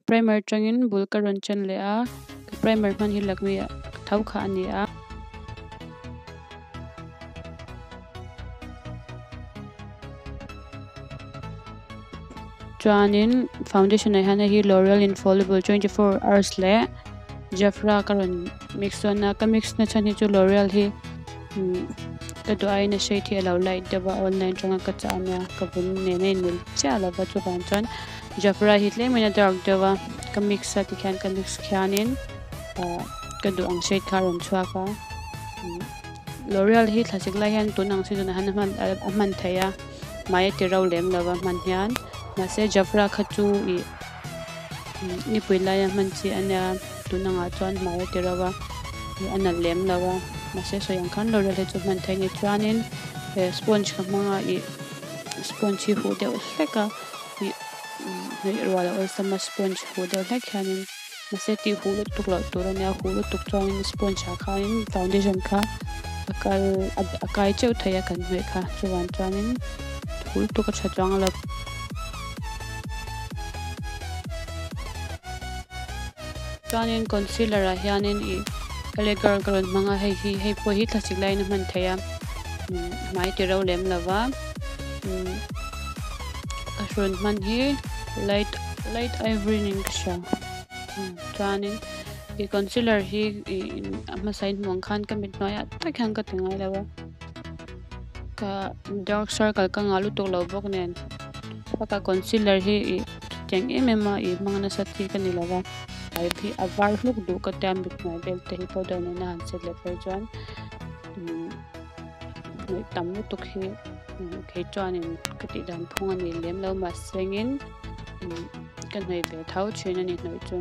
Primer atangin bul ka rawn chen leh a ka primer hman hi Lakme tho kha a ni a. Chuanin foundation ah hian hei hi L'Oreal Infallible 24 hours leh Jafra ka rawn mix dawn a ka mix na chhan hi chu L'Oreal hi ka duh aiin a shade hi a lo light deuh a online atanga ka chah ania ka vun nen a inmil chiah lo va chuvang chuan Jafra hi tlemin a dark deuh a ka mix a tikhian ka mix khianin ah ka duh ang shade kha a rawn chhuak a L'Oreal hi thlasik lai hian tun ang season ah hian a hman a hman theih a hmai a ti ro lem lo va hman hian mahse Jafra kha chu ih nipui laia hman chi a nia tun angah chuan hmai a ti ro a ih a nalh lem lo a mahse sawi ang khan L'Oreal hi chu hman theih a ni chuanin he sponge ka hmang a ih sponge hi huh deuh hlek a ih hnawih rual a awlsam a sponge huh deuh hlek hianin mahse tih huh lutuk loh tur a nia huh lutuk chuanin sponge ah khanin foundation kha a kal a kai teuh thei a kan hnawih kha chuvang chuanin huh lutuk a tha chuang lo. Chuanin concealer ah hianin ih L_A girl ka rawn hmang a hei hi hei pawh hi thlasik laiin a hman theih a hmai ti ro lem lo va ka hrawn hman hi light light ivory niin ka hria chuanin ih concealer hi ih a hmasa in hmuh ang khan ka mit hnuaiah tak hian ka ti ngai lo a ka dark circle ka ngah lutuk lo bawk nen ka concealer hi ih chutiang em em a ih hmang nasa chi ka ni lo va hi a var hluk duh ka tia mit hnuai vel te hi powder nena han set leh phei chuan hnawih tam lutuk hi kei chuanin ka tih dan phung a ni lem lo mahsengin ka hnawih ve tho thin a ni hnawih chu.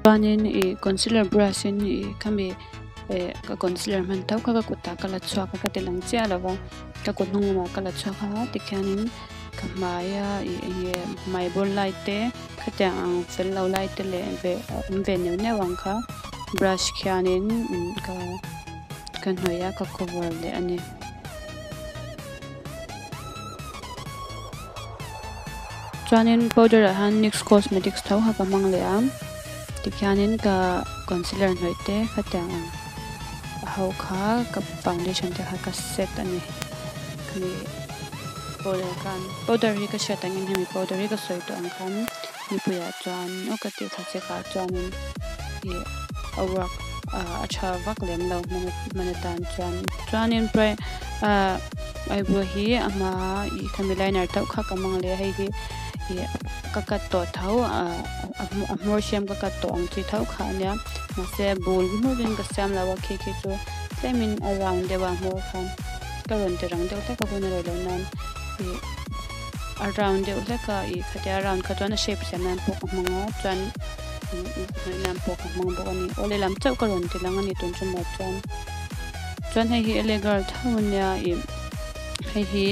Chuanin ih concealer brush in ih khami eh ka concealer hman tho kha ka kutah ka la chhuak a ka ti lang chiah lo va ka kut hnung lamah ka la chhuak a tikhianin ka hmai a ih eng nge hmai bawr lai te khatiang ang fel lo lai te leh ve awm ve neuh neuh ang kha brush khianin ka ka hnawih a ka cover leh a ni. Chuanin powder ah hian NYX cosmetics tho kha ka hmang leh a tikhianin ka concealer hnawih te khatiang ang a ho kha ka foundation te kha ka set a ni khami powder khan powder hi ka hriat angin hemi powder hi ka sawi tawh ang khan mipuiah chuan aw ka tih thla chek ah chuanin ih a work ah a tha vak lem lo hman hman atan chuan chuanin ah eyebrow hi a hma ih khami liner teuh kha ka hmang leh a hei hi ih ka cut tawh tho ah a hmawr siam ka cut tawh ang chi tho kha a nia mahse bul hmurin ka siam lo a khi khi chu tlemin a round deuh a hmawr kha ka rawn ti rang deuh hlek a hun a rei loh nan ih a round deuh hlek a ih khatia round kha chuan a shape siam nan pawh ka hmang a chuan hnawih nan pawh ka hmang bawk a ni aw lehlam chauh ka rawn ti lang a ni tun ṭumah chuan chuan hei hi L_A girl tho a nia ih hei hi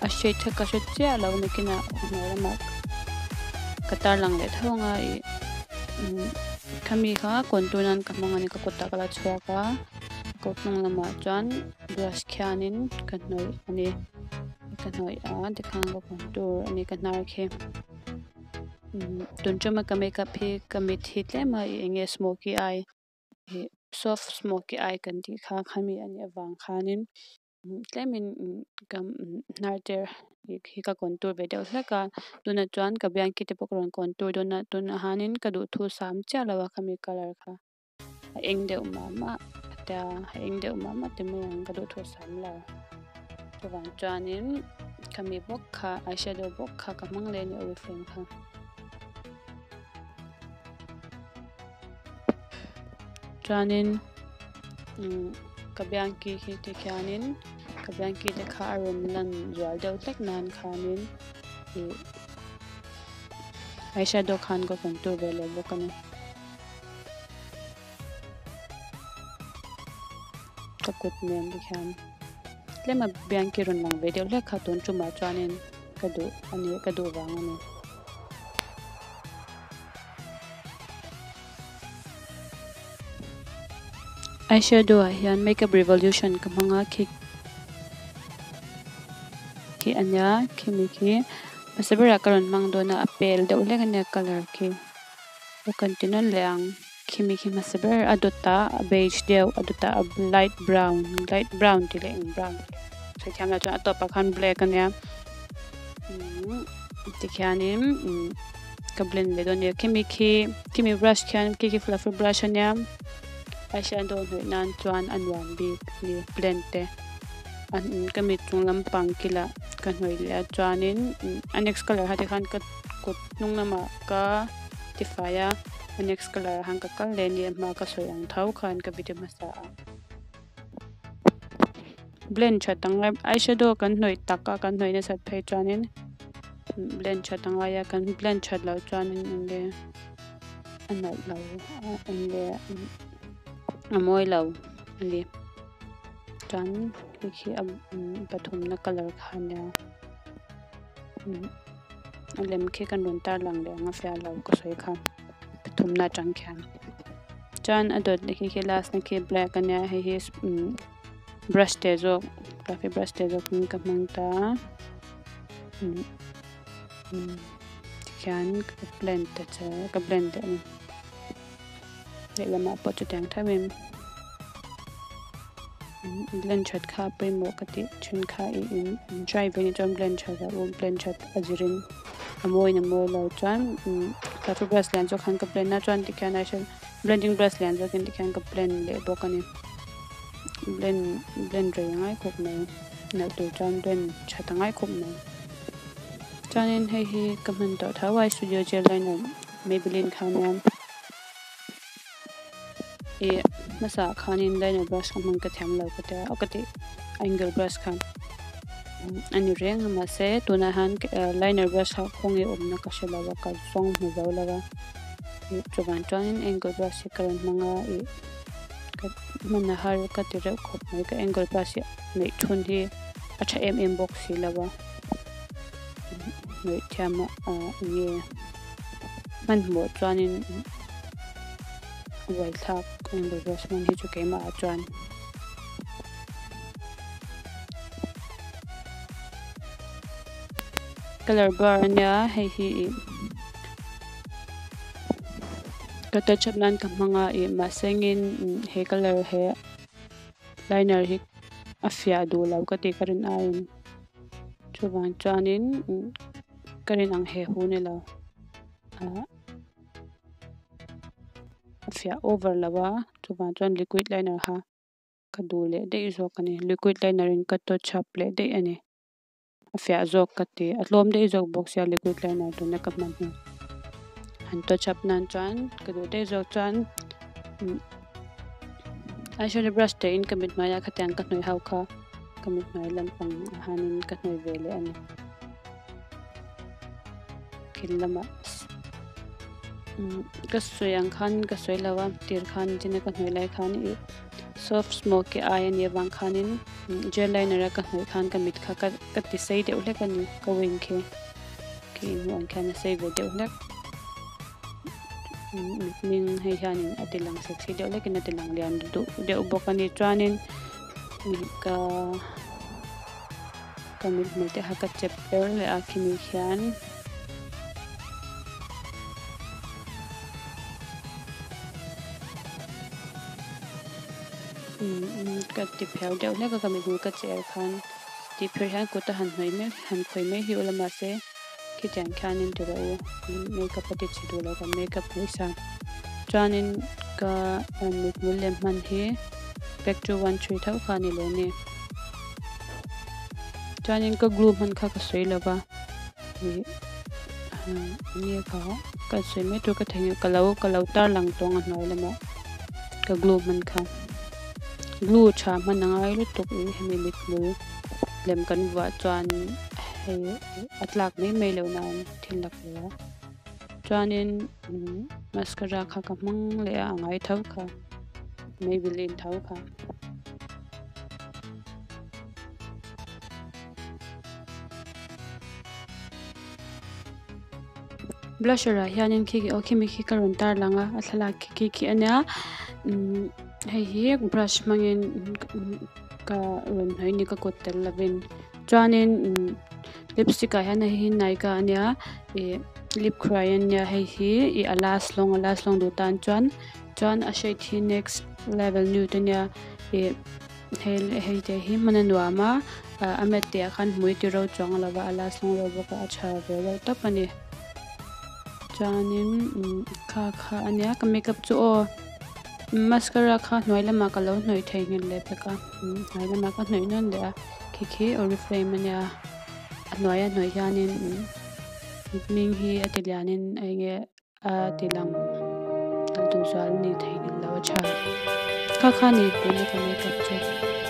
a shade kha ka hre chiah lo nakinah a hnuai lamah ka tarlang leh tho ang a ih khami kha contour nan ka hmang a ni ka kutah ka la chhuak a kawt hnung lamah chuan brush khianin ka hnawih a ni ka hnawih a tikhan ka contour a ni ka hnar khi. Tun tuma ka makeup hi ka mit hi tlem a ih eng nge smoky eye ih soft smoky eye kan tih kha khami a nih avang khanin tlemin ka hnar te hi ka contour ve deuh hlek a tunah chuan ka biang ki te pawh ka rawn contour dawn a tunah hianin ka duhthu sam chiah lo a khami colour kha a eng deuh mah mah tia a eng deuh mah mah ti mai ang ka duh thu sam lo chuvang chuanin khami bawk kha eyeshadow bawk kha ka hmang leh a ni oriflame kha. Chuanin ka biang ki khi ti khianin ka biang ki te kha a rawn lan zual deuh hlek nan khanin ih eyeshadow khan ka contour ve leh bawk a ni. Ka kut nen te khian tlem a biang ki rawn lang ve deuh hlek kha tun tumah chuanin ka duh a ni ka duh vang a ni. Eyeshadow ah hian makeup revolution ka hmang a khi khi a nia khimi khi. Hmasa berah ka rawn hmang dawn a a pel deuh hlek ania colour khi ka kan ti nawn leh ang khimi khi hmasa ber a dawtah a beige deuh a dawtah a light brown light brown tih leh eng brown sawi thiam lah chuan a tawpah khan black ania umm tikhianin umm ka blend leh dawn a ni khimi khi khimi brush khian khi khi fluffy brush ania eyeshadow hnawih nan chuan a nuam bik a ni blend te ka mit chung lampang kilah ka hnawih leh a chuanin a next colour ha tikhan ka kut hnung lamah ka tifai a a next colour ah khan ka kal leh a ni a hma ka sawi ang tho khan ka video hmasa ah blend that ang a eyeshadow kan hnawih tak a kan hnawih nasat phei chuanin blend that a ngai a kan blend that loh chuanin enge a nalh lo a enge a mawi lo a ni chuan hei khi a pathumna colour kha a nia a lem khi kan rawn tar lang leh ang a fiah lo ka sawi kha pathumna atang khian chuan a dawt leh khi khi last na khi black a nia hei hi brush te zawk fluffy brush te zawk in ka hmang ta tikhian ka blend ta che ka blend leh a ni lehlamah pawh chutiang tho in blend that kha a pawimawh ka tih thin kha ih in dry ve anih chuan blend that a awm blend that a zirin a mawiin a mawi lo chuan fluffy brush lian zawk khan ka blend a chuan tikhian eyeshadow blending brush lian zawkin tikhian ka blend leh bawk a ni blend blend rei a ngai khawp mai nalh tur chuan blend that a ngai khawp mai chuanin hei hi ka hman tawh tho a studio gel liner Maybelline kha ania ih hmasa ah khanin liner brush ka hman ka thiam lo ka tia aw ka tih angle brush kha a ni reng a mahse tunah hian liner brush kha khawnge awmna ka hre lo a ka zawng hmu zo lo a ih chuvang chuanin angle brush hi ka rawn hmang a ih ka hman a har ka ti reuh khawp mai ka angle brush hi neih chhun hi a tha em em bawk si lo a hnawih thiam a eng nge hmanhmawh chuanin buaithlak angle brush hman hi chu keimah ah chuan colour bar ania hei hi ih ka touch up nan ka hmang a ih mahse engin he colour he liner hi a fiah duh lo ka tih ka rin aiin chuvang chuanin ka rin ang he hu ni lo ah a fiah over lo a chuvang chuan liquid liner kha ka duh leh daih zawk a ni liquid liner in ka touch up leh daih a ni a fiah zawk ka ti a tlawm daih zawk bawk sia liquid liner tuna ka hman hi han touch up nan chuan ka duh daih zawk chuan eyeshadow brush te in ka mit hnuaiah khatiang ka hnawih ho kha ka mit hnuai lampang ah hianin ka hnawih ve leh a ni thil lamah ka sawi ang khan ka sawi lo a tir khan china ka hnawih lai khan ih soft smoky eye a nih avang khanin gel liner a ka hnawih khan ka mit kha ka ti sei deuh hlek a ni ka wing khi khi inhmuh ang khian a sei ve deuh hlek mit hming hei hianin a ti lang sexy deuh hlekin a ti lang lian duh deuh bawk a ni chuanin ka Ka mithmul te kha ka chep er leh a khimi khian. Ka ti phel deuh hlek a ka mithmul ka che er khan tih phir hian kut a han hnawih mai han khawih mai hi ula mahse khitiang khianin ti rawh u makeup a ti chhe duh lo kan makeup hnawih sa chuanin ka mithmul lem hman hi pack 213 tho kha a ni leh a ni. Chuanin ka glue hman kha ka sawi lo va ih enge kha ka sawi mai tur ka theihnghilh ka lo ka lo tar lang tawng a hnuai lamah ka glue hman kha glue tha hman a ngai lutuk ih hemi mithmul lem kan vuah chuan hei a tlak mai mai loh nan thil lak lo a chuanin mascara kha ka hmang leh a a ngai tho kha Maybelline tho kha. Blusher ah hianin khi aw khimi khi ka rawn tar lang a a thlalak khi khi khi ania umm hei hi brush hmangin ka rawn hnawih a ni ka kut tel lovin. Chuanin imm lipstick ah hian hei hi Nykaa ania ih lip crayon ania hei hi ih a last long a last long duh tan chuan chuan a shade hi next level nude ania ih hei hei te hi hman a nuam a ah a matte ah khan hmui ti ro chuang lova a last long reuh bawk a a tha ve reuh tawp a ni chuanin imm kha kha ania ka makeup chu aw mascara kha hnuai lamah ka lo hnawih theihnghilh leh pek a hnuai lamah ka hnawih nawn leh a khi khi oriflame ania a hnuaia hnawih hianin hming hi a ti lianin eng nge a ti lang a duhzual a ni theihnghilh loh a tha kha kha a ni tuna ka makeup chu.